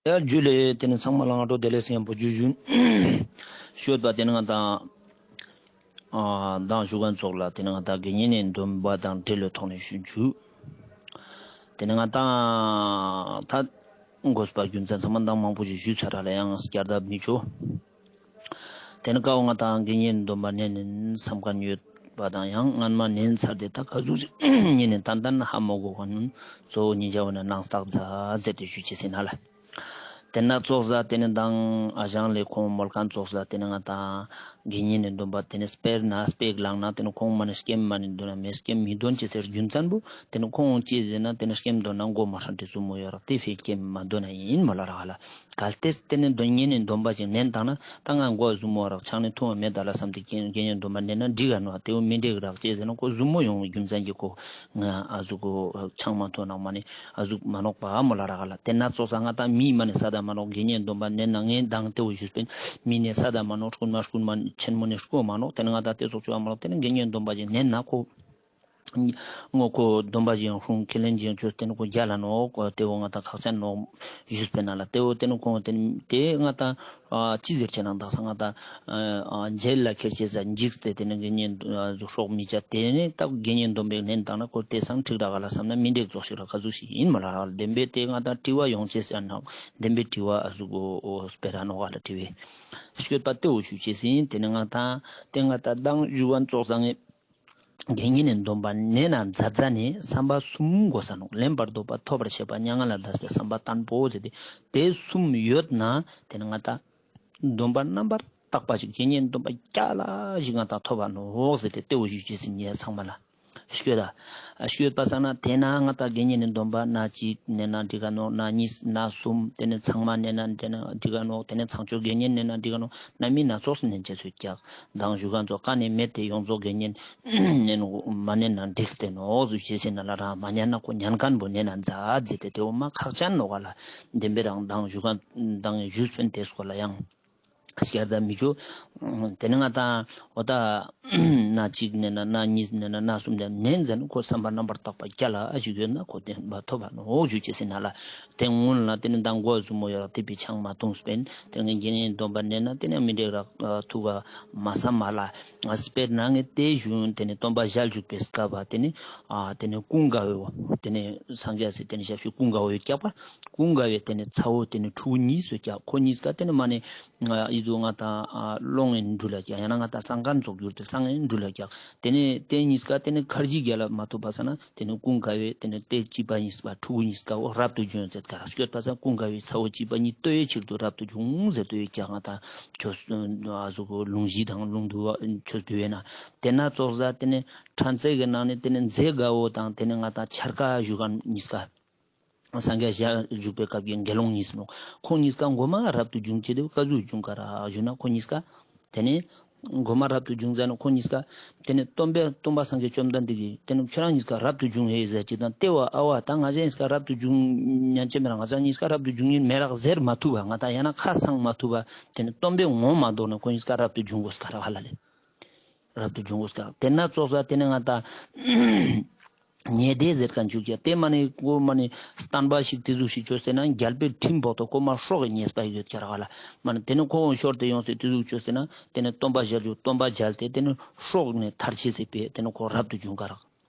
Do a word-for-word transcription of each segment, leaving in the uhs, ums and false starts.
ཡ་ཇུ་ལེ། ཏེ་ནེ་ཚང་མ་ལ་སྔ་དྲོ་བདེ་ལེགས་ཡམ་པོ་ཇུ་ཞུན། ཤོད་པ་ཏེ་ནེ་ང་དང་ཨ་མདང་ཞུ་མཁན་ཙོགས་ལ་ཏེ་ནེ་ང་དང་དགེ་བསྙེན་ནི་སྡོམ་པ་དང་འབྲེལ་བའི་ཐོག་ནེ་ཞུན་ཞུ། ཏེ་ནེ་ང་དང་ད་དགོས་པ་རྒྱུ་མཚན་ཚང་མ་མདང་མང་པོ་ཞིག་ཞུས་ཚར་ར་ལ་ཡང་བསྐྱར་ལྡབ་མི་ཆོ། ཏེ་ནེ་ཀ་བོ་ང་དང་དགེ་བསྙེན་སྡོམ་པ་ནེན་ནེན་སམ་ཁན་ཡོད་པ་དང་ཡང་སྔན་མ་ནེན་ཚར་ཏེ་ད་ཀ་ཟུག་ཞིག་ཉེ་ནེ་ཏན་ཏན་ཧ་མ་གོ་ཁན་གཙོ་བོ་ཉེ་ཞ་བོ་ནེ་ནང་རྟགས་ཛ་ཟེར་ཏེ་ཞུ་ཅེས་ཨིན་ན་ལ། ཏེ་ནེ་ཙོགས་ཟ་ཏེ་ནེ་མདང་ཨ་ཞང་ལེ་ཁོང་མོལ་ཁན་ཙོགས་ཟ་ཏེ་ནེ་ང་དང་དགེ་བསྙེན་ནི་སྡོམ་པ་ཏེ་ནེ་སྤེར་ན་སྤེ་ག་ལངས་ན་ཏེ་ནེ་ཁོང་མ་ནེ་སྐྱེམས་མ་ནེ་འདོན་ན་མེ་སྐྱེམས་མི་འདོན་ཅེས་ཟེར་རྒྱུ་མཚན་བོ་ཏེ་ནེ་ཁོང་ཅི་ཟེར་ན་ཏེ་ནེ་སྐྱེམས་འདོན་ན་མགོ་མ་ཧྲན་ཏེ་ཟུར་མོ་ཡོད་རག་ཏེ་ཕི་སྐྱེམས་མ་འདོན་ན་ཨིན་མོལ་ལ་རག་ལ། གལ་ཏེ་ཏེ་ནེ་དགེ་བསྙེན་ནི་སྡོམ་པ་ཞིག་ནེན་བཏང་ན་ད་ང་མགོ་ཟུར་མོ་རག་ཆང་ནེ་འཐུང་བ་མེད་ད་ལ་སམ་ཏེ་དགེ་བསྙེན་སྡོམ་པ་ནེན་ན་འགྲིག་ག་ནོག་ཏེ་བོ་མི་འགྲིག་རག་ཅེས་ཟེར་ན་ཁོ་ཟུར་མོ་ཡོང་རྒྱུ་མཚན་གྱི་ཁོ་ང་ཨ་ཟུག་གོ་ཆང་མ་འཐུང་ན་མ་ནེ་ཨ་ཟུག་མ་ནོག་པ་མོལ་ལ་རག་ལ། ཏེ་ནེ་ཙོགས་ས་ང་དང་མི་མ་ནེ་ས་ད་མ་ནོག་དགེ་བསྙེན་སྡོམ་པ་ནེན་ན་ངས་མདང་ཏེ་བོ་ཞུས་པིན་མི་ནེ་ས་ད་མ་ནོག་རྐུན་མ་རྐུན་མ་ཆེན་མོ་ནེ་རྐོ་མ་ནོག་ཏེ་ནེ་ང་དང་ཏེ་ཙོགས་ཅོ་བ་མ་ནོག་ཏེ་ནེ་དགེ་བསྙེན་སྡོམ་པ་ཞིག་ནེན་ན་ཁོ་ངོ་ཁོ་སྡོམ་པ་ཞིག་ཡང་སྲུང་ཁས་ལེན་ཞིག་ཡང་ཅོས་ཏེ་ནེ་ཁོ་རྒྱལ་ལ་ནོག་ཏེ་བོ་ང་དང་ཁག་ཅན་ནོག་ཞུས་པིན་ན་ལ། ཏེ་བོ་ཏེ་ནེ་ཁོང་ཏེ་ནེ་ཏེ་ང་དང་ཨ་ཅི་ཟེར་ཅེ་ན་དག་ས་ང་དང་ཨ་མཇལ་ལ་ཁྱེར་ཅེས་ཟ་འཇིགས་ཏེ་ཏེ་ནེ་དགེ་བསྙེན་ཨ་ཟུག་སྲོག་མི་བཅད་ཏེ་ནེ་ད་དགེ་བསྙེན་སྡོམ་པ་ནེན་བཏང་ན་ཁོ་ཏེ་སང་འགྲིག་རག་ག་ལ་སམ་ན་མི་འགྲིག་ཙོགས་ཤིག་རག་ག་ཟུག་ཞིག་ཨིན་མོལ་ལ་རག་ལ། བདེན་པའི་ཏེ་ང་དང་དྲི་བ་ཡོང་ཅེས་ཡང་ནོག་བདེན་པའི་དྲི་བ་ཨ་ཟུག་གོ་སྤེ་ར་ནོག་ག་ལ་དྲི་བའི་སྐྱོད་པ་ཏེ་བོ་ཞུ་ཅེས་ཨིན། ཏེ་ནེ་ང་དང་ཏེ་ང་དང་མདང་ཞུ་བ་ཙོགས་ས་ངས་དགེ་བསྙེན་ནི་སྡོམ་པ་ནེན་ན་མཛད་མཛད་ནེ་བསམ་པ་གསུམ་དགོས་ས་ནོག་ལེན་པར་འདོད་པ་ཐོབ་པར་བྱེད་པ་མྱ་ངན་ལས་འདས་པའི་བསམ་པ་བརྟན་པོ་ཟེར་ཏེ་ཏེ་གསུམ་ཡོད་ན་ཏེ་ནེ་ང་དང་སྡོམ་པ་རྣམ་པར་དག་པ་ཞིག་དགེ་བསྙེན་སྡོམ་པ་རྒྱལ་ལ་ཞིག་ང་དང་ཐོབ་པ་ནོག་ཟེར་ཏེ་ཏེ་བོ་ཞུ་ཅེས་ཨིན་ཚང་མ་ལ། སྐྱོད་ད། སྐྱོད་པ་ས་ན་ཏེ་ནེ་ང་དང་དགེ་བསྙེན་ནི་སྡོམ་པ་ན་གཅིག་ནེན་ན་འགྲིག་ག་ནོག་ན་གཉིས་ན་གསུམ་ཏེ་ནེ་ཚང་མ་ནེན་ན་འགྲིག་ག་ནོག་ཏེ་ནེ་ཚངས་སྤྱོད་དགེ་བསྙེན་ནེན་ན་འགྲིག་ག་ནོག་ན་མི་ན་ཙོགས་ནེན་ཅེས་ཡོད་ཀྱག་མདང་ཞུ་ག་ཙོགས་ཀ་ནེ་མེད་དེ་ཡོངས་རྫོགས་དགེ་བསྙེན་ནེན་མ་ནེན་ན་འགྲིག་སྟེ་ནོག་ཟུག་ཅེས་ཟེར་ན་ལ་རང་མ་ཉན་ན་ཁོ་ཉན་ཁན་བོ་ནེན་ན་མཛད་ཟེར་ཏེ་ཏེ་བོ་མ་ཁག་ཅན་ནོག་ག་ལ། བདེན་པའི་རང་མདང་ཞུ་ག་མདང་ཞུས་པིན་ཏེ་སྐོར་ལ་ཡང་བསྐྱར་ལྡབ་མི་ཆོ། ཏེ་ནེ་ང་དང་འོ་ད་ན་གཅིག་ནེན་ན་ན་གཉིས་ནེན་ན་ན་གསུམ་ནེན་ན་ནེན་ཟེར་ན་ཁོ་བསམ་པ་རྣམ་པར་དག་པ་རྒྱལ་ལ་ཞིག་ཡོད་ན་ཁོ་བདེན་པ་ཐོབ་པ་ནོག་ཞུ་ཅེས་ཨིན་ན་ལ། ཏེ་སྔོན་ལ་ཏེ་ནེ་མདང་མགོ་ཟུར་མོ་ཡོད་རག་ཏེ་ཕི་ཆང་མ་འཐུང་སྤེན་ཏེ་ངས་དགེ་བསྙེན་སྡོམ་པ་ནེན་ན་ཏེ་ནེ་མི་འགྲིག་རག་ཐུག་ག་མ་བསམ་མ་ལ། སྤེར་ན་ངས་ཏེ་ཞུ་ཏེ་ནེ་སྟོན་པ་ཞལ་བཞུགས་པའི་སྐབས་ཏེ་ནེ་ཨ་ཏེ་ནེ་ཀུན་དགའ་བོ་ཏེ་ནེ་སངས་རྒྱས་སི་ཏེ་ནེ་ཞབས་ཞུ་ཀུན་དགའ་བོ་ཡོད་ཀྱག་པ། ཀུན་དགའ་བོའི་ཏེ་ནེ་ཚ་བོ་ཏེ་ནེ་ཕྲུ་གུ་གཉིས་ཡོད་ཀྱག་ཁོ་གཉིས་ཀ་ཏེ་ནེ་མ་ནེ་ཨ་ཨི་ཟུག་ང་དང་ཨ་སློང་ངེ་འདུལ་ལ་ཀྱག་ཡང་ན་ང་དང་གཙང་ཁང་ཚོགས་གྱུར་ཏེ་གཙང་ངེ་འདུལ་ལ་ཀྱག་ཏེ་ནེ་ཏེ་གཉིས་ཀ་ཏེ་ནེ་ཁར་ཇི་རྒྱལ་ལ་མ་ཐུབ་པ་ས་ན་ཏེ་ནེ་ཀུན་དགའ་བོའི་ཏེ་ནེ་ཏེ་བྱིས་པ་གཉིས་པ་ཕྲུ་གུ་གཉིས་ཀ་བོ་རབ་ཏུ་བྱུང་ཟེར་ཀ་རག་སྐྱོད་པ་ས་ཀུན་དགའ་བོའི་ཚ་བོ་བྱིས་པ་གཉིས་ལྟོ་ཡའི་ཕྱིར་དུ་རབ་ཏུ་བྱུང་ཟེར་ཏོ་ཡོད་ཀྱག་ང་དང་ཆོས་ཨ་ཟུག་གོ་ལུང་གཞི་དང་ལུང་དུ་ཆོས་དུ་ཡོད་ན་ཏེ་ན་ཙོགས་ས་ཏེ་ནེ་ཕྲན་ཚེགས་ཀྱི་ནང་ནེ་ཏེ་ནེ་མཛེས་དགའ་བོ་དང་ཏེ་ནེ་ང་དང་འཆར་ཀ་བཞུགས་མཁན་གཉིས་ཀ་སངས་རྒྱས་ཞལ་བཞུགས་པའི་སྐབས་ཀྱི་དགེ་སློང་གཉིས་ནོག་ཁོང་གཉིས་ཀ་མགོ་མ་རབ་ཏུ་བྱུང་ཅེས་ཏེ་ཀ་ཟུག་བྱུང་ཀ་རག་ཞུ་ན་ཁོང་གཉིས་ཀ་ཏེ་ནེ་མགོ་མ་རབ་ཏུ་བྱུང་ཟེར་ན་ཁོང་གཉིས་ཀ་ཏེ་ནེ་སྟོན་པས་སྟོན་པ་སངས་རྒྱས་བཅོམ་ལྡན་འདས་ཀྱིས་ཏེ་ནེ་ཁྱོད་རང་གཉིས་ཀ་རབ་ཏུ་བྱུང་ཧེ་ཟེར་ཅིག་དང་ཏེ་བོ་ཨ་བ་ད་ང་ཅག་གཉིས་ཀ་རབ་ཏུ་བྱུང་ཉན་ཅེས་མེད་རག་ང་ཅག་གཉིས་ཀ་རབ་ཏུ་བྱུང་ཉན་མེད་རག་ཟེར་མ་ཐུབ་པ་ང་དང་ཡང་ན་ཁ་སང་མ་ཐུབ་པ་ཏེ་ནེ་སྟོན་པས་ངོ་མ་མདོར་ན་ཁོང་གཉིས་ཀ་རབ་ཏུ་བྱུང་དགོས་ཀ་རག་ཧ་ལ་ལེ། རབ་ཏུ་བྱུང་དགོས་ཀ་རག་ཏེ་ན་ཙོགས་ས་ཏེ་ནེ་ང་དང་ཉེ་སྡེ་ཟེར་ཁན་ཅུག་ཀྱག་ཏེ་མ་ནེ་ཁོ་མ་ནེ་བསྟན་པ་ཞིག་ཏེ་ཟུག་ཞིག་ཅོས་ཟེར་ན་རྒྱལ་པོའི་ཁྲིམས་ཕོག་ཏོ་ཁོ་མ་སྲོག་གི་ཉེས་པ་ཡོད་ཀྱག་རག་ལ། མ་ནེ་ཏེ་ནེ་ཁོ་ཤོར་ཏེ་ཡོང་སེ་ཏེ་ཟུག་ཅོས་ཟེར་ན་ཏེ་ནེ་སྟོན་པ་ཞལ་བཞུགས་སྟོན་པ་མཇལ་ཏེ་ཏེ་ནེ་སྲོག་ནེ་ཐར་ཅེས་སི་ཕིའ་ཏེ་ནེ་ཁོ་རབ་ཏུ་བྱུང་ཀ་རག་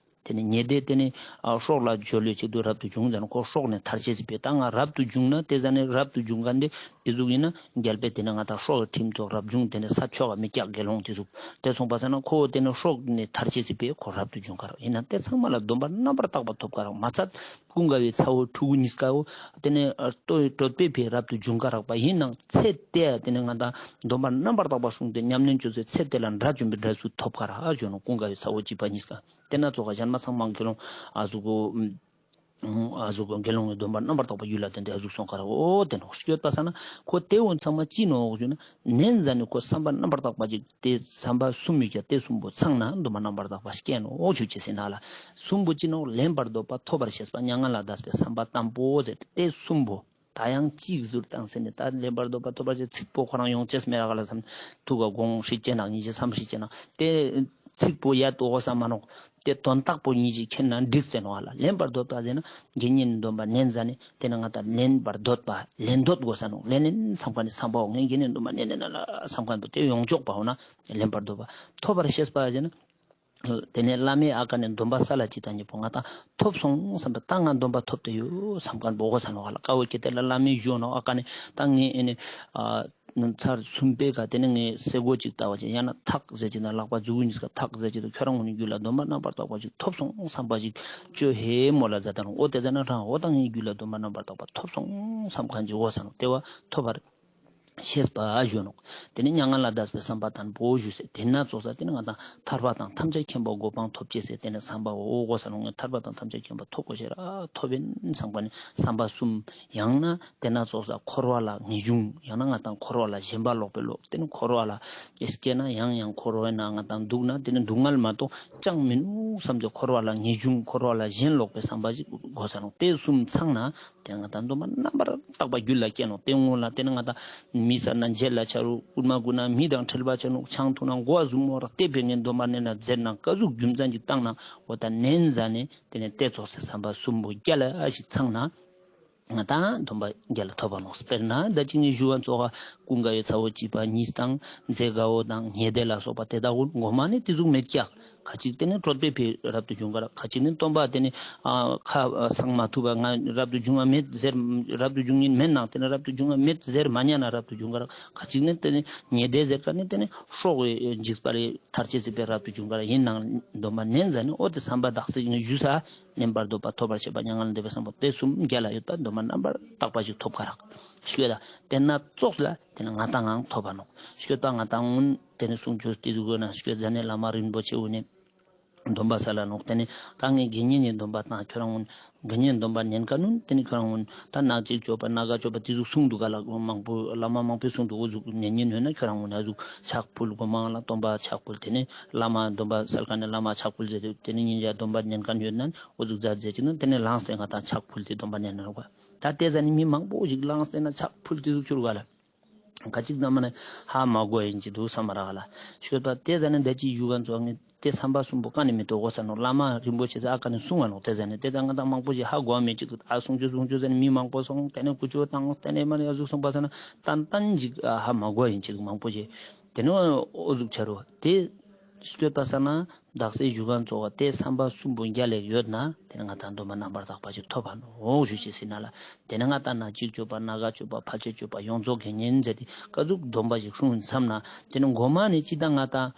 ཏེ་ནེ་ཉེ་སྡེ་ཏེ་ནེ་ཨ་སྲོག་ལ་འཇོལ་བའི་ཆེད་དུ་རབ་ཏུ་བྱུང་ཟེར་ན་ཁོ་སྲོག་ནེ་ཐར་ཅེས་སི་ཕིའ་ད་ང་རབ་ཏུ་བྱུང་ན་ཏེ་ཟ་ནེ་རབ་ཏུ་བྱུང་ཁན་ཏེ་ཏེ་ཟུག་ཨིན་ན་རྒྱལ་པོའི་ཏེ་ནེ་ང་དང་སྲོག་གི་ཁྲིམས་ཐོག་རབ་བྱུང་ཏེ་ནེ་ས་ཆོག་ག་མི་ཀྱག་དགེ་སློང་ཏེ་ཟུག་ཏེ་སོང་པ་ས་ན་ཁོ་ཏེ་ནེ་སྲོག་ནེ་ཐར་ཅེས་སི་ཕིའ་ཁོ་རབ་ཏུ་བྱུང་ཀ་རག་ཨིན་ན་ཏེ་ཚང་མ་ལ་སྡོམ་པ་རྣམ་པར་དག་པ་ཐོབ་ཀ་རག་མ་ཚད་ཀུན་དགའ་བོའི་ཚ་བོ་ཕྲུ་གུ་གཉིས་ཀ་བོ་ཏེ་ནེ་ལྟོ་ཡའི་གྲོད་པའི་ཕིའ་རབ་ཏུ་བྱུང་ཀ་རག་པ་ཨིན་ནང་ཚེ་ཏེ་ཏེ་ནེ་ང་དང་སྡོམ་པ་རྣམ་པར་དག་པ་སྲུང་སྟེ་ཉམས་ལེན་ཅོས་སེ་ཚེ་ཏེ་ལ་དགྲ་བཅོམ་པའི་འབྲས་བུ་ཐོབ་ཀ་རག་ཞུ་ནོག་ཀུན་དགའ་བོའི་ཚ་བོ་བྱིས་པ་གཉིས་ཀ་ཏེ་ན་ཙོགས་ཀ་གཞན་མ་ཚང་མ་དགེ་སློང་ཨ་ཟུག་གོ་ཨ་ཟུག་གོ་དགེ་སློང་གི་སྡོམ་པ་རྣམ་པར་དག་པ་ཡུལ་ལ་བརྟེན་ཏེ་ཨ་ཟུག་སོང་ཀ་རག་འོ་ཏེ་ནོག་སྐྱོད་པ་ས་ན་ཁོ་ཏེ་བོ་ཚང་མ་ཅི་ནོག་ཞུ་ན་ནན་ཟ་ནེ་ཁོ་བསམ་པ་རྣམ་པར་དག་པ་ཅིག་ཏེ་བསམ་པ་གསུམ་ཡོད་ཀྱག་ཏེ་གསུམ་པོ་ཚང་ན་སྡོམ་པ་རྣམ་པར་དག་པ་སྐྱེ་ནོག་ཞུ་ཅེས་ཨིན་ན་ལ། གསུམ་པོ་ཅི་ནོག་ལེན་པར་འདོད་པ་ཐོབ་པར་ཤེས་པ་མྱ་ངན་ལས་འདས་པའི་བསམ་པ་བརྟན་པོ་ཟེར་ཏེ་ཏེ་གསུམ་པོ། ད་ཡང་གཅིག་ཟུར་བཏང་ཟེར་ནེ་ད་ལེན་པར་འདོད་པ་ཐོབ་པར་ཤེས་ཚིག་པོ་ཁོ་རང་ཡོང་ཅེས་མེད་རག་ག་ལ་བསམ་ཐུག་ག་དགོངས་ཧྲིལ་ཅེ་ནང་ཉིན་ཅེ་བསམ་ཧྲིལ་ཅེ་ནང་ཏེ་ ཚིག་པོ་ཡ་ཏོ་གོ་ས་མ་ནོག། ཏེ་དོན་དག་པོ་ཉིད་ཅིག་མཁྱེན་ན་འགྲིག་ཟེར་ནོག་ལ། ལེན་པར་འདོད་པ་ཟེར་ན་དགེ་བསྙེན་སྡོམ་པ་ནན་ཟ་ནེ་ཏེ་ནེ་ང་ཏང་ལེན་པར་འདོད་པ་ལེན་འདོད་གོ་ས་ནོག། ལེན་ལེན་སམ་ཁན་ནི་སམ་པའོ་ངས་དགེ་བསྙེན་སྡོམ་པ་ནན་ནེ་ན་ལ་སམ་ཁན་པོ་ཏེ་ཡོངས་རྫོགས་པའོ་ན་ལེན་པར་འདོད་པ། ཐོབ་པར་ཤེས་པ་ཟེར་ན་ཏེ་ནེ་བླ་མའི་ཨ་ཀ་ནེ་སྡོམ་པ་སལ་ལ་ཅིག་ཏང་ཉེ་པོ་ང་ཏང་ཐོབ་སོང་སམ་པ་ཏ་ང་སྡོམ་པ་ཐོབ་སྟེ་ཡོད་སམ་ཁན་པོ་གོ་ས་ནོག་ལ། ཀ་བོ་ཀེ་ཏེ་ལ་བླ་མའི་ཞུ་ནོག་ཨ་ཀ་ནེ་ཏ་ངས་ཨེ་ནེ་ཨ་ཚར་གསུམ་པའི་ཀ་ཏེ་ནེ་ངས་སེ་གོལ་ཅིག་ལྟ་བ་ཅིག་ཡང་ན་ཐག་ཟེར་ཅིག་ན་ལག་པ་མཛུ་གུ་གཉིས་ཀ་ཐག་ཟེར་ཅིག་ཏུ་ཁྱོད་རང་ངོ་ནི་རྒྱུད་ལ་སྡོམ་པ་རྣམ་པར་དག་པ་ཅིག་ཐོབ་སོང་སམ་པ་ཅིག་ཅོ་ཧེ་མོ་ལ་ཟ་ཏང་ནོག། འོ་ཏེ་ཟ་ན་རང་འོ་ཏ་ངའི་རྒྱུད་ལ་སྡོམ་པ་རྣམ་པར་དག་པ་ཐོབ་སོང་སམ་ཁན་ཅིག་གོ་ས་ནོག། ཏེ་བ་ཐོབ་པར་ཤེས་པ་ཞུ་ནོག། ཏེ་ནེ་མྱ་ངན་ལས་འདས་པའི་བསམ་པ་དང་པོ་ཞུ་ཟེར། ཏེ་ན་ཙོགས་ས་ཏེ་ནེ་ང་ཏང་ཐར་པ་དང་ཐམས་ཅད་མཁྱེན་པ་གོ་འཕང་ཐོབ་ཅེས་ཟེར་ཏེ་ནེ་བསམ་པའོ་གོ་ས་ནོག། ངས་ཐར་པ་དང་ཐམས་ཅད་མཁྱེན་པ་ཐོབ་གོ་ཤེས་ར་ཐོབ་ཨིན་སམ་ཁན་ནི་བསམ་པ་གསུམ། ཡང་ན་ཏེ་ན་ཙོགས་ས་འཁོར་བ་ལ་ངེས་འབྱུང་ཡང་ན་ང་ཏང་འཁོར་བ་ལ་ཞེན་པ་ལོག་པའི་བློ། ཏེ་ནེ་འཁོར་བ་ལ་སྐྱེས་ན་ཡང་ཡང་འཁོར་བའི་ནང་ང་ཏང་འདུག་ན་ཏེ་ནེ་སྡུག་བསྔལ་མ་གཏོགས་ཅང་མི་ནུག་སམ་སྟེ་འཁོར་བ་ལ་ངེས་འབྱུང་འཁོར་བ་ལ་ཞེན་ལོག་པའི་བསམ་པ་ཞིག་གོ་ས་ནོག། ཏེ་གསུམ་ཚང་ན་ཏེ་ནེ་ང་ཏང་སྡོམ་པ་རྣམ་པར་དག་པ་རྒྱུད་ལ་སྐྱེ་ནོག། ཏེ་སྔོན་ལ་ཏེ་ནེ་ང་ཏང་མི་ཟེར་ན་འཇལ་ལ་ཆ་རུག། རྐུན་མ་རྐུ་ན་མི་དང་ཁྲེལ་བ་ཆ་ནོག། ཆང་འཐུང་ན་མགོ་བ་ཟུག་མོ་རག། ཏེ་བས་ངན་སྡོམ་པ་ནན་ན་ཟེར་ན་ཀ་ཟུག་རྒྱུ་མཚན་ཅིག་བཏང་ན་འོ་ཏ་ནན་ཟ་ནེ་ཏེ་ནེ་ཏེ་ཙོགས་སི་བསམ་པ་གསུམ་པོ་རྒྱལ་ལ་ཞིག་ཚང་ན་ང་ཏང་སྡོམ་པ་རྒྱལ་ལ་ཐོབ་པ་ནོག། དཔེར་ན་ད་ཅི་ངས་ཞུ་བ་ཙོགས་ཀུན་དགའ་བོའི་ཚ་བོ་བྱིས་པ་གཉིས་དང་མཛེས་དགའ་བོ་དང་ཉེ་སྡེ་ལ་སོགས་པ་ཏེ་དག་གུན་གོ་མ་ནེ་ཏེ་ཟུག་མེད་ཀྱག། ཁ་ཅིག་ཏེ་ནེ་གྲོད་པའི་ཕི་རབ་ཏུ་བྱུང་ཁ་རག། ཁ་ཅིག་ནི་སྟོན་པ་ཏེ་ནེ་ཨ་ཁ་ཨ་སང་མ་ཐུབ་པ་ང་རབ་ཏུ་བྱུང་བ་མེད་ཟེར་རབ་ཏུ་བྱུང་ཉིན་མེད་ནང་ཏེ་ནེ་རབ་ཏུ་བྱུང་བ་མེད་ཟེར་མ་ཉན་ན་རབ་ཏུ་བྱུང་ཁ་རག། ཁ་ཅིག་ནི་ཏེ་ནེ་ཉེ་སྡེ་ཟེར་ཁན་ནི་ཏེ་ནེ་སྲོག་གི་འཇིགས་པ་རེ་ཐར་ཅེས་སི་ཕི་རབ་ཏུ་བྱུང་ཁ་རག། ཨིན་ནའང་སྡོམ་པ་ནན་ཟ་ནེ་འོ་ཏེ་བསམ་པ་དག་ས་ངས་ཞུས་ས་ལེན་པར་འདོད་པ་ཐོབ་པར་བྱེད་པ་མྱ་ངན་ལས་འདས་པའི་བསམ་པ་ཏེ་གསུམ་རྒྱལ་ལ་ཡོད་པ་སྡོམ་པ་རྣམ་པར་དག་པ་ཞིག་ཐོབ་ཁ་རག། ཤོད་ད་ཏེ་ན་ཙོགས་ལ་ཏེ་ནེ་ང་ཏང་ངང་ཐོབ་པ་ནོག། ཤོད་ད་ང་ཏང་ངུན་ཏེ་ནེ་གསུང་ཆོས་ཏེ་ཟུག་གོ་ན་ཤོད་ཟ་ནེ་བླ་མ་རིན་པོ་ཆེ་གུན་ནི་སྡོམ་པ་སལ་ལ་ནོག། ཏེ་ནེ་ད་ངས་དགེ་བསྙེན་ནི་སྡོམ་པ་དང་ཁྱོད་རང་ངུན་དགེ་བསྙེན་སྡོམ་པ་ནན་ཁན་ནུན་ཏེ་ནེ་ཁྱོད་རང་ངུན་ད་ནག་གཅིག་སྤྱོད་པ་ནག་ག་སྤྱོད་པ་ཏེ་ཟུག་གསུངས་འདུག་ག་ལ། མང་པོ་བླ་མ་མང་པོས་གསུངས་འདུག། འོ་ཟུག་ཉན་ཉན་ཡོད་ན་ཁྱོད་རང་ངུན་ཨ་ཟུག་ཕྱག་ཕུལ། གོ་མ་ལ་སྟོན་པ་ཕྱག་ཕུལ། ཏེ་ནེ་བླ་མ་སྡོམ་པ་སལ་ཁན་ནི་བླ་མ་ཕྱག་ཕུལ་ཟེར་ཏེ་ཏེ་ནེ་ཉིན་ཞག་སྡོམ་པ་ནན་ཁན་ཡོད་ན་འོ་ཟུག་མཛད་ཟེར་ཅིག་ན་ཏེ་ནེ་ལངས་ཏེ་ང་ཏང་ཕྱག་ཕུལ་ཏེ་སྡོམ་པ་ནན་ན་རོགས། ད་ཏེ་ཟ་ནེ་མི་མང་པོ་ཞིག་ལངས་ཏེ་ན་ཕྱག་ཕུལ་ཏེ་ཟུག་ཆུར་ག་ལ། ཁ་ཅིག་ཙམ་མ་ནེ་ཧ་མ་གོ་ཨིན་ཅིག་འདུག་བསམ་མ་རག་ལ། ཤོད་པ་ཏེ་ཟ་ནེ་ད་ཅི་ཞུ་ག་ཙོགས་ངས་ཏེ་བསམ་པ་གསུམ་པོ་ཀ་ནེ་མི་ཐོབ་གོ་ས་ནོག། བླ་མ་རིན་པོ་ཆེ་ས་ཨ་ཀ་ནེ་གསུང་ང་ནོག། ཏེ་ཟ་ནེ་ཏེ་ད་ང་ཏང་མང་པོ་ཞིག་ཧ་གོ་མེད་ཅིག་འདུག། ཨ་གསུང་ཆོས་གསུང་ཆོས་ཟ་ནེ་མི་མང་པོ་སོང་ཏེ་ནེ་ཀུ་ཅོ་བཏང་ཏེ་ནེ་མ་ནེ་ཨ་ཟུག་སོང་པ་ས་ན་ཏན་ཏན་ཞིག་ཧ་མ་གོ་ཨིན་ཅིག་མང་པོ་ཞིག་ཏེ་ནེ་འོ་ཟུག་ཆ་རུག་ཏེ། ཤོད་པ་ས་ན་དག་ས་ཞུ་ག་ཙོགས་ཏེ་བསམ་པ་གསུམ་པོ་རྒྱལ་ལ་ཡོད་ན་ཏེ་ནེ་ང་ཏང་སྡོམ་པ་རྣམ་པར་དག་པ་ཞིག་ཐོབ་པ་ནོག་ཞུ་ཅེས་ཟེར་ན་ལ། ཏེ་ནེ་ང་ཏང་ནག་གཅིག་སྤྱོད་པ་ནག་ག་སྤྱོད་པ་ཕལ་ཆེར་སྤྱོད་པ་ཡོངས་རྫོགས་དགེ་བསྙེན་ཟེར་ཏེ་ཀ་ཟུག་སྡོམ་པ་ཞིག་སྲུང་བསམ་ན་ཏེ་ནེ་གོ་མ་ནེ་ཅི་ད་ང་ཏང་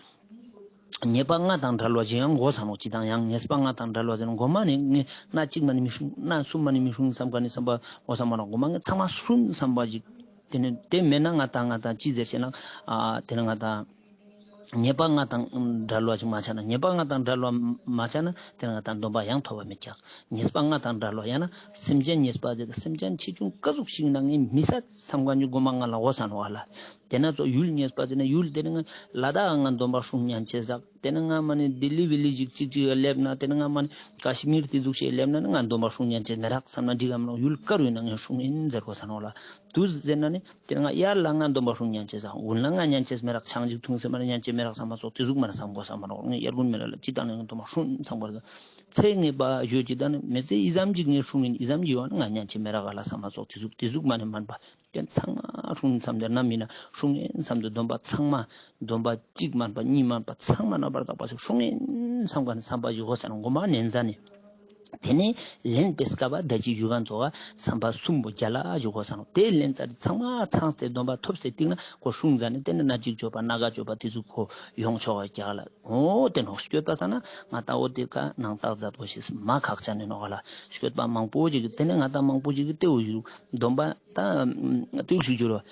ཉེས་པ་ལྔ་དང་བྲལ་བ་ཞིག་ཡང་གོ་ས་ནོག། ཅི་ད་ཡང་ཉེས་པ་ལྔ་དང་བྲལ་བ་ཟེར་ན་གོ་མ་ནེ་ངས་ན་གཅིག་མ་ནེ་མི་སྲུང་ན་གསུམ་མ་ནེ་མི་སྲུང་བསམ་ཁན་ནི་བསམ་པ་གོ་ས་མ་ནོག། གོ་མ་ངས་ཚང་མ་སྲུང་བསམ་པ་ཞིག་ཏེ་ནེ་ཏེ་མེད་ན་ང་ཏང་ང་ཏང་ཅི་ཟེར་ཤེ་ན་ཨ་ཏེ་ནེ་ང་ཏང་ཉེས་པ་ལྔ་དང་བྲལ་བ་ཞིག་མ་ཆགས་ན་ཉེས་པ་ལྔ་དང་བྲལ་བ་མ་ཆགས་ན་ཏེ་ནེ་ང་ཏང་སྡོམ་པ་ཡང་ཐོབ་པ་མེད་ཀྱག། ཉེས་པ་ལྔ་དང་བྲལ་བ་ཡང་ན་སེམས་ཅན་ཉེས་པ་ཟེར་ཏེ་སེམས་ཅན་ཆེ་ཆུང་ཀ་ཟུག་ཞིག་ན་ངས་མི་སད་བསམ་ཁན་ནི་གོ་མ་ང་ལ་གོ་ས་ནོག་ཨ་ལ། ཏེ་ན་ཙོགས་ཡུལ་ཉེས་པ་ཟེར་ན་ཡུལ་ཏེ་ནེ་ང་ལ་དྭགས་ང་སྡོམ་པ་སྲུང་ཉན་ཅེས་ཟེར། ཏེ་ནེ་ང་མ་ནེ་ལྡི་ལི་བི་ལི་ཞིག་ཅིག་ཅིག་ལེབ་ན་ཏེ་ནེ་ང་མ་ནེ་ཀ་ཤི་མིར་ཏེ་ཟུག་ཞིག་ལེབ་ན་ནི་ང་སྡོམ་པ་སྲུང་ཉན་ཅེས་མེད་རག་བསམ་ན་འགྲིག་ག་མ་ནོག། ཡུལ་ག་རུ་ཡིན་ན་ངས་སྲུང་ཨིན་ཟེར་གོ་ས་ནོག་ལ། དུ་ཟེར་ན་ནི་ཏེ་ནེ་ང་དབྱར་ལ་ང་སྡོམ་པ་སྲུང་ཉན་ཅེས་ཟེར། དགུན་ལ་ང་ཉན་ཅེས་མེད་རག། ཆང་ཅིག་འཐུང་ཟེར་མ་ནེ་ཉན་ཅེས་མེད་རག་བསམ་མ་ཙོགས་ཏེ་ཟུག་མ་ནེ་བསམ་གོ་ས་མ་ནོག། ངས་དབྱར་དགུན་མེད་ལ་ཅི་ད་ནི་ང་སྡོམ་པ་སྲུང་བསམ་གོ་ས། ཚེ་ངེས་པ་ཞུ་ཅི་ད་ནི་མེད་ཚེ་ཨི་ཙམ་ཅིག་ངས་སྲུང་ཨིན་ཨི་ཙམ་ཅིག་ཡོད་ན་ང་ཉན་ཅེས་མེད་རག་ག་ལ་བསམ་མ་ཙོགས་ཏེ་ཟུག་ཏེ་ཟུག་མ་ནེ་མན་པ། ཏེ་ཚང་མ་སྲུང་བསམ་དེ་ན་མིན་ན་སྲུང་ཨིན་བསམ་དེ་སྡོམ་པ་ཚང་མ་སྡོམ་པ་གཅིག་མན་པ་གཉིས་མན་པ་ཚང་མ་རྣམ་པར་དག་པ་ཞིག་སྲུང་ཨིན་བསམ་ཁན་བསམ་པ་ཞིག་གོ་ས་ནོག། གོ་མ་ནན་ཟ་ནེ་ཏེ་ནེ་ལེན་པའི་སྐབས་ད་ཅི་ཞུ་ག་ཙོགས་བསམ་པ་གསུམ་པོ་རྒྱལ་ལ་ཞིག་གོ་ས་ནོག། ཏེ་ལེན་ཚར་ཏེ་ཚང་མ་ཚང་སྟེ་སྡོམ་པ་ཐོབ་སྟེ་སྟིང་ན་ཁོ་སྲུང་ཟ་ནེ་ཏེ་ནེ་ནག་གཅིག་སྤྱོད་པ་ནག་ག་སྤྱོད་པ་ཏེ་ཟུག་ཁོ་ཡོང་ཆོག་རྒྱལ་ལ། འོ་ཏེ་ནོག། ཤོད་པ་ས་ན་ང་ཏང་འོ་ཏེ་ཀ་ནང་རྟགས་མཛད་དགོས་ཤེས་མ་ཁག་ཅན་ནི་ནོག་ལ། ཤོད་པ་མང་པོ་ཞིག་གི་ཏེ་ནེ་ང་ཏང་མང་པོ་ཞིག་གི་ཏེ་འོ་ཞུ་སྡོམ་པ་ད་ཏུག་ཞིག་འགྱུར་བ།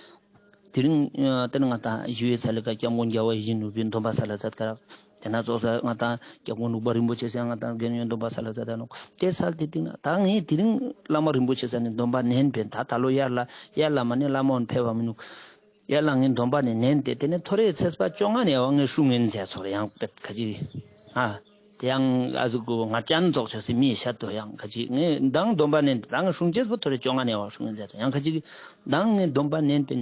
དེ་རིང་ཏེ་ནེ་ང་ཏང་ཞི་བའི་ཚལ་ལི་ཀ་སྐྱབས་མགོན་རྒྱལ་བ་ཡིད་བཞིན་ནོར་བུའི་སྡོམ་པ་སལ་ལ་མཛད་ཀ་རག། ཏེ་ན་ཙོགས་ས་ང་ཏང་སྐྱབས་མགོན་འབྲུག་པ་རིན་པོ་ཆེ་ས་ང་ཏང་དགེ་བསྙེན་སྡོམ་པ་སལ་ལ་མཛད་ད་ནོག། ཏེ་སལ་ཏེ་སྟིང་ན་ད་ངས་དེ་རིང་བླ་མ་རིན་པོ་ཆེ་ས་ནེ་སྡོམ་པ་ནན་པིན། ད་ད་ལོ་དབྱར་ལ་དབྱར་ལ་མ་ནེ་བླ་མ་འོན་ཕེབས་པ་མི་ནུག། ཡ་ལ་ངས་སྡོམ་པ་ནི་ནན་ཏེ་ཏེ་ནེ་ཐོ་རེ་ཚེས་པ་བཅོ་ལྔ་ནེ་བ་ངས་སྲུང་ངིན་ཟེར་ཚོར་ཡང་པེད་ཁ་ཅིག་ཨ་ཏེ་ཡང་ཨ་ཟུག་གུ་ང་ཅན་ཙོགས་ཆོས་སི་མི་ཤད་དོ་ཡང་ཁ་ཅིག་ངས་མདང་སྡོམ་པ་ནན་ཏེ་ད་ངས་སྲུང་ཅེས་པོ་ཐོ་རེ་བཅོ་ལྔ་ནེ་བ་སྲུང་ངིན་ཟེར་ཚོར་ཡང་ཁ་ཅིག་མདང་ངས་སྡོམ་པ་ནན་ཏེ་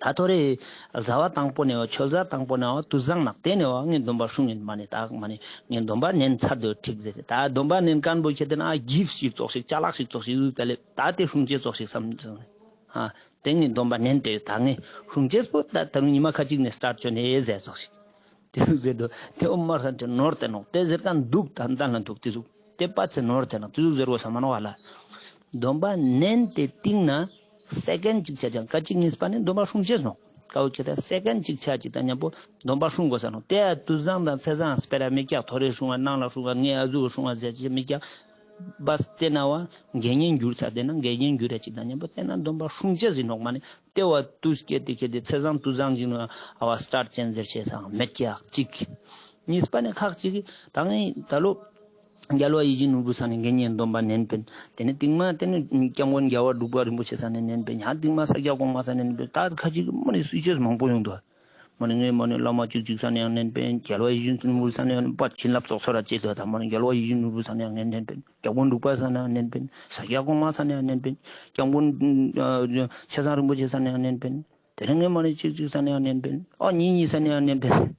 ད་ ད་ཐོ་རེ་ཟླ་བ་དང་པོ་ནེ་བ་ཆོས་ཟླ་དང་པོ་ནེ་བ་དུས་བཟང་ནག་ཏེ་ནེ་བ་ངས་སྡོམ་པ་སྲུང་ཡིན་མ་ནེ་ད་མ་ནེ་ངས་སྡོམ་པ་ནན་ཚར་དུ་ཁྲིག་ཟེར་ཏེ་ད་སྡོམ་པ་ནན་མཁན་པོ་ཁྱེད་དེ་ན་ཨ་གིབས་ཤིག་ཙོགས་ཤིག་ཅ་ལག་ཤིག་ཙོགས་ཤིག་ཡུལ་ད་ལེ་ད་ཏེ་སྲུང་ཅེས་ཙོགས་ཤིག་བསམ་སོང་། ཨ་ཏེ་ངས་སྡོམ་པ་ནན་ཏེ་ད་ངས་སྲུང་ཅེས་པོ་ད་ད་རུང་ཉི་མ་ཁ་ཅིག་ནེ་སི་ཊར་ཊི་ཅོ་ནེ་ཟེར་ཙོགས་ཤིག་ཏེ་ཟུག་ཟེར་དུ་ཏེ་ཨོ་མར་ཁན་ཏེ་ནོར་ཏེ་ནོག་ཏེ་ཟེར་མཁན་འདུག་ད་ལྟ་ལ་འདུག་ཏེ་ཟུག་ཏེ་པ་ཚེ་ནོར་ཏེ་ནོག་ཏེ་ཟུག་ཟེར་བོ་ས་མ་ནོག་ཨ་ལ། སྡོམ་པ་ནན་ཏེ་སྟིང་ནེ་སེ་ཀེན་ཌ་ཅིག་ཆ་ཅང་ཁ་ཅིག་གཉིས་པ་ནི་སྡོམ་པ་སྲུང་ཅེས་ནོག་ཀ་བོ་ཁྱེད་ད་སེ་ཀེན་ཌ་ཅིག་ཆ་ཅིག་དང་མཉམ་པོ་སྡོམ་པ་སྲུང་དགོས་ས་ནོག་ཏེ་ཡ་དུས་བཟང་དང་ཚེས་བཟང་སྤེ་ར་མི་སྐྱག་ཐོ་རེ་སྲུང་བ་ནང་ལ་སྲུང་བ་ངས་ཨ་ཟུག་སྲུང་བ་ཟེར་ཅེས་མི་སྐྱག་པ་སྟེ་ན་བ་དགེ་བསྙེན་འགྱུར་ཚར་ཏེ་ན་དགེ་བསྙེན་འགྱུར་ར་ཅིག་དང་མཉམ་པོ་ཏེ་ན་སྡོམ་པ་སྲུང་ཅེས་ཡིན་ནོག་མ་ནི་ཏེ་བ་དུས་སྐད་དེ་ཁྱེད་དེ་ཚེས་བཟང་དུས་བཟང་ཅིག་ནོ་ཨ་བ་སི་ཊར་ཊི་ཅན་ཟེར་ཅེས་སང་མེད་ཀྱག་ཅིག་གཉིས་པ་ནི་ཁག་ཅིག་ད་ངས་ད་ལོ་རྒྱལ་བ་ཡིད་བཞིན་ནོར་བུ་ས་ནེ་དགེ་བསྙེན་སྡོམ་པ་ནན་པིན། ཏེ་ནེ་སྟིང་མ་ཏེ་ནེ་སྐྱབས་མགོན་རྒྱལ་བ་འབྲུག་པ་རིན་པོ་ཆེ་ས་ནེ་ནན་པིན། ཡང་སྟིང་མ་ས་སྐྱ་གོང་མ་ས་ནེ་ནན་པིན། ད་ཁ་ཅིག་མ་ནེ་སྲུང་ཅེས་མང་པོ་ཡོང་དུག་མ་ནེ་ངས་མ་ནེ་བླ་མ་གཅིག་གཅིག་ས་ནེ་ཡང་ནན་པིན། རྒྱལ་བ་ཡིད་བཞིན་ནོར་བུ་ས་ནེ་ཡང་པ་བྱིན་རླབས་ཙོགས་ས་ར་ཅེས་དུག་ད་མ་ནེ་རྒྱལ་བ་ཡིད་བཞིན་ནོར་བུ་ས་ནེ་ཡང་ངས་ནན་པིན། སྐྱབས་མགོན་འབྲུག་པ་ས་ནེ་ཡང་ནན་པིན། ས་སྐྱ་གོང་མ་ས་ནེ་ཡང་ནན་པིན། སྐྱབས་མགོན་ཨ་ཆེ་ཚང་རིན་པོ་ཆེ་ས་ནེ་ཡང་ནན་པིན། ཏེ་ནེ་ངས་མ་ནེ་གཅིག་གཅིག་ས་ནེ་ཡང་ནན་པིན། ཨོ་གཉིས་གཉིས་ས་ནེ་ཡང་ནན་པིན།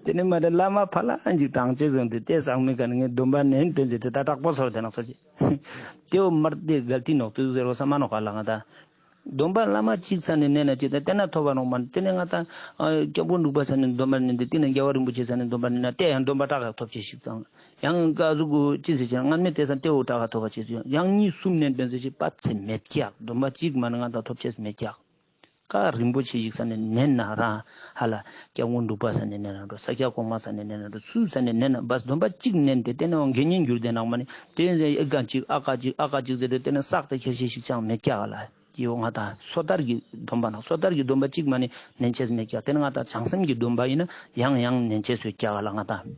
ཏེ་ནེ་མ་ནེ་བླ་མ་ཕ་ལ་ཅིག་དྲང་ཅེས་ཟེར་ཏེ་ཏེ་སང་མི་ཀ་ནེ་ངས་སྡོམ་པ་ནན་པིན་ཟེར་ཏེ་ད་དྲག་པོ་ཚོར་ཏེ་ནོག་ཚོར་ཅེས། ཏེ་བོ་མར་ཏེ་གལ་ཏེ་ནོག་ཏུ་ཟེར་བོ་ས་མ་ནོག་ག་ལ་ང་ད། སྡོམ་པ་བླ་མ་གཅིག་ས་ནེ་ནན་ན་ཅིག་ད་ཏེ་ན་ཐོབ་པ་ནོག་མ་ནེ་ཏེ་ནེ་ང་ད་ཨ་སྐྱབས་མགོན་འབྲུག་པ་ས་ནེ་སྡོམ་པ་ནན་ཏེ་ཏེ་ནེ་རྒྱལ་བ་རིན་པོ་ཆེ་ས་ནེ་སྡོམ་པ་ནན་ན་ཏེ་ཡང་སྡོམ་པ་དྲག་ག་ཐོབ་ཅེས་ཤིག་ཙང་། ཡང་ག་ཟུག་གུ་ཅི་ཟེར་ཅེ་སྔན་མེ་ཏེ་ས་ཏེ་བོ་དྲག་ག་ཐོབ་པ་ཅེས་སུ་ཡང་གཉིས་གསུམ་ནན་པིན་ཟེར་ཅེས་པ་ཚེ་མེད་ཀྱག་སྡོམ་པ་གཅིག་མ་ནེ་ང་ད་ཐོབ་ཅེས་མེད་ཀྱག་ཀ་རིན་པོ་ཆེ་ཞིག་ས་ནེ་ནན་ན་རང་ཧ་ལ་སྐྱབས་མགོན་འབྲུག་པ་ས་ནེ་ནན་ན་འགྲོ། ས་སྐྱ་གོང་མ་ས་ནེ་ནན་ན་འགྲོ། སུ་ས་ནེ་ནན་ན་བ་སྡོམ་པ་གཅིག་ནན་ཏེ་ཏེ་ནེ་དགེ་བསྙེན་གྱུར་ཏེ་ནང་མ་ནེ་ཏེ་ཨེ་ཀ་གཅིག་ཨ་ཀ་གཅིག་ཨ་ཀ་གཅིག་ཟེར་ཏེ་ཏེ་ནེ་བསགས་ཏེ་ཁྱེར་ཤེས་ཤིག་ཅང་མེད་ཀྱག་ལ། ཡོ་ང་ད་སོ་ཐར་གྱི་སྡོམ་པ་ན་སོ་ཐར་གྱི་སྡོམ་པ་གཅིག་མ་ནེ་ནན་ཅེས་མེད་ཀྱག་ཏེ་ནེ་ང་ད་བྱང་སེམས་ཀྱི་སྡོམ་པ་ཡིན་ན་ཡང་ཡང་ནན་ཅེས་སུ་ཀྱག་ལ་ང་ད།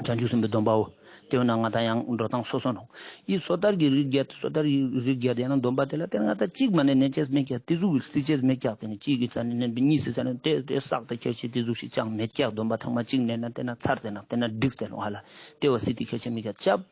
བྱང་ཆུབ་སེམས་དཔའི་སྡོམ་པའོ། ཏེ་བོ་ན་ང་ད་ཡང་འགྲོ་སྟངས་སོ་སོ་ནོག་ཡི་སོ་ཐར་གྱི་རིགས་བརྒྱད་དེ་སོ་ཐར་གྱི་རིགས་བརྒྱད་དེ་ཡང་ན་སྡོམ་པ་དེ་ལ་ཏེ་ནེ་ང་ད་གཅིག་མ་ནེ་ནན་ཅེས་མེད་ཀྱག་ཏེ་ཟུག་གི་རྩི་ཅེས་མེད་ཀྱག་ཏེ་ནེ་གཅིག་གི་ས་ནེ་ནན་པིན་གཉིས་སི་ས་ནེ་ཏེ་ཏེ་བསགས་ཏེ་ཁྱེར་ཤེས་ཏེ་ཟུག་ཤིག་ཅང་མེད་ཀྱག་སྡོམ་པ་ཐེངས་མ་གཅིག་ནན་ན་ཏེ་ན་ཚར་ཏེ་ན་ཏེ་ན་འགྲིག་སྟེ་ནོག་ཧ་ལ། ཏེ་བོ་སྲིད་དེ་ཁྱེར་ཤེས་མེད་ཀྱག་ཅབ།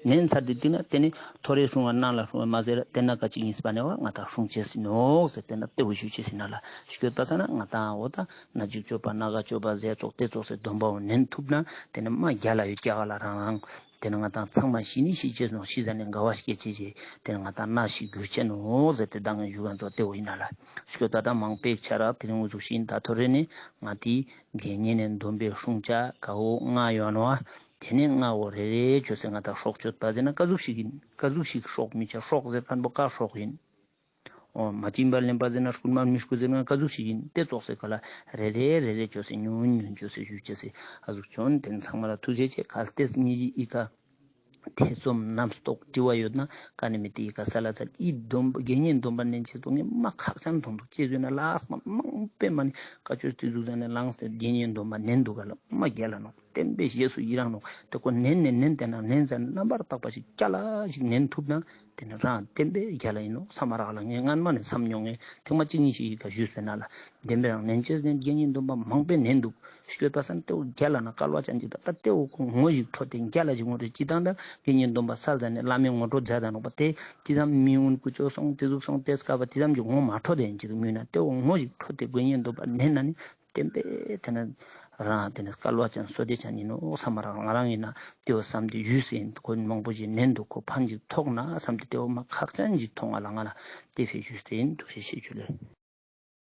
ནན་ཚར་ཏེ་ཏེ་ན་ཏེ་ནེ་ཐོ་རེ་སྲུང་བ་ནང་ལ་སྲུང་བ་མ་ཟེར་ཏེ་ན་ཀ་ཅིག་གཉིས་པ་ནེ་བ་ང་ད་སྲུང་ཅེས་ཡིན་ནོག་ཟེར་ཏེ་ན་ཏེ་བོ་ཞུ་ཅེས་ཡིན་ན་ལ། སྐྱོད་པ་ས་ན་ང་ད་འོ་ད་ན་འཇིགས་སྐྱོབ་པ་ན་རྒ་སྐྱོབ་པ་ཟེར་ཙོགས་ཏེ་ཙོགས་སེ་སྡོམ་པ་བོ་ནན་ཐུབ་ན་ཏེ་ནེ་མ་རྒྱལ་ལ་ཡོད་ཀྱག་ལ་རང་རང་། ཏེ་ནེ་ང་ད་ཚང་མ་ཤི་ནི་ཤི་ཅེས་ནོག་ཤི་ཟ་ནེ་དགའ་བ་སྐྱེ་ཅེས་ཅེས་ཏེ་ནེ་ང་ད་ན་ཤི་གྱུར་ཅེས་ནོག་ཟེར་ཏེ་ད་ངས་ཞུ་ག་ཙོགས་ཏེ་བོ་ཡིན་ན་ལ། སྐྱོད་པ་ད་མང་པོའི་ཆ་ར་ཏེ་རིང་འུ་ཟུག་ཤིག་ཡིན། ད་ཐོ་རེ་ནེ་ང་ཏི་དགེ་བསྙེན་ནེ་སྡོམ་པའི་སྲུང་བྱ་ཀ་བོ་ལྔ་ཡོད་ནོག་ཏེ་ནེ་ལྔ་བོ་རེ་རེ་ཅོས་སེ་ང་ད་སྲོག་གཅོད་པ་ཟེར་ན་ཀ་ཟུག་ཤིག་ཡིན། ཀ་ཟུག་ཤིག་སྲོག་མི་ཆ་སྲོག་ཟེར་མཁན་པོ་ཀ་སྲོག་ཡིན། འོ་མ་བྱིན་པར་ལེན་པ་ཟེར་ན་རྐུན་མ་མི་རྐུ་ཟེར་ན་ཀ་ཟུག་ཤིག་ཡིན། ཏེ་ཙོགས་སེ་ཀ་ལ་རེ་རེ་རེ་རེ་ཅོས་སེ་ཉུང་ཉུང་ཅོས་སེ་ཞུ་ཅེས་སེ་ཨ་ཟུག་ཅོན་ཏེ་ཚང་མ་ལ་ཐུགས་རྗེ་ཆེ། གལ་ཏེ་ཉེ་རང་ངི་ཀ་ཐེ་ཚོམ་རྣམ་རྟོག་དྲི་བ་ཡོད་ན་ཀ་ནེ་མི་ཏེ་ཡི་ཀ་ས་ལ་ཚ་ཡི་སྡོམ་པ་དགེ་བསྙེན་སྡོམ་པ་ནན་ཅེས་ཏོ་ངས་མ་ཁག་ཅན་མཐོང་དུག་ཅེས་ཟེར་ན་ལགས་མ་མང་པོས་མ་ནེ་ཀ་ཅོས་ཏེ་ཟུག་ཟ་ནེ་ལངས་ཏེ་དགེ་བསྙེན་སྡོམ་པ་ནན་དུག་ག་ལ་མ་རྒྱལ་ལ་ནོག་བསྟན་པའི་རྗེས་སུ་ཡི་རང་ནོག་ཏེ་ཁོ་ནན་ནེ་ནན་ཏེ་ན་ནན་ཟ་རྣམ་པར་དག་པ་ཞིག་རྒྱལ་ལ་ཞིག་ནན་ཐུབ་ན་ཏེ་ནེ་རང་བསྟན་པའི་རྒྱལ་ལ་ཡིན་ནོག་ས་མ་རག་ལ། ངས་སྔན་མ་ནེ་བསམ་མྱོང་ངས་ཐེངས་མ་གཅིག་གཉིས་ཤིག་ཡི་ཀ་ཞུས་པས་ན་ལ་བདེན་པའི་རང་ནན་ཅེས་ནན་དགེ་བསྙེན་སྡོམ་པ་མང་པོས་ནན་དུག་སྐྱོད་པ་ས་ན་ཏེ་བོ་རྒྱལ་ལ་ན་སྐལ་བ་ཅན་ཅིག་ད་ད་ཏེ་བོ་ཁོ་ངོ་ཞིག་འཕྲོད་དེ་རྒྱལ་ལ་ཞིག་ངོ་འཕྲོད་ཅི་དང་ད་དགེ་བསྙེན་སྡོམ་པ་སལ་ཟ་ནེ་བླ་མའི་ངོ་སྤྲོད་མཛད་ད་ནོག་པ་ཏེ་ཅི་ཙམ་མི་འུན་ཀུ་ཅོ་སོང་ཏེ་ཟུག་སོང་ཏེ་སྐབས་པ་ཅི་ཙམ་གྱི་ངོ་མ་འཕྲོད་དེ་ཡིན་ཅི་ཟུག་མིན་ན་ཏེ་བོ་ངོ་ཞིག་འཕྲོད་དེ་དགེ་བསྙེན་སྡོམ་པ་ནན་ན་ནི་བསྟན་པའི་ཏེ་ནེ་རང་ཏེ་ནེ་སྐལ་བ་ཅན་བསོད་བདེ་ཅན་ཡིན་ནོག་ས་མ་རག་ང་རང་ཡིན་ན་ཏེ་བོ་བསམ་སྟེ་ཞུས་ཟེར་ཡིན། ཁོ་མང་པོ་ཞིག་ནན་དུག་ཁོ་ཕན་ཅིག་ཐོགས་ན་བསམ་སྟེ་ཏེ་བོ་མ་ཁག་ཅན་ཅིག་མཐོང་ང་ལ་ང་ལ་ཏེ་ཕི་ཞུས་ཟེར་ཡིན། ཐུགས་རྗེ་ཆེ་ཇུ་ལེ།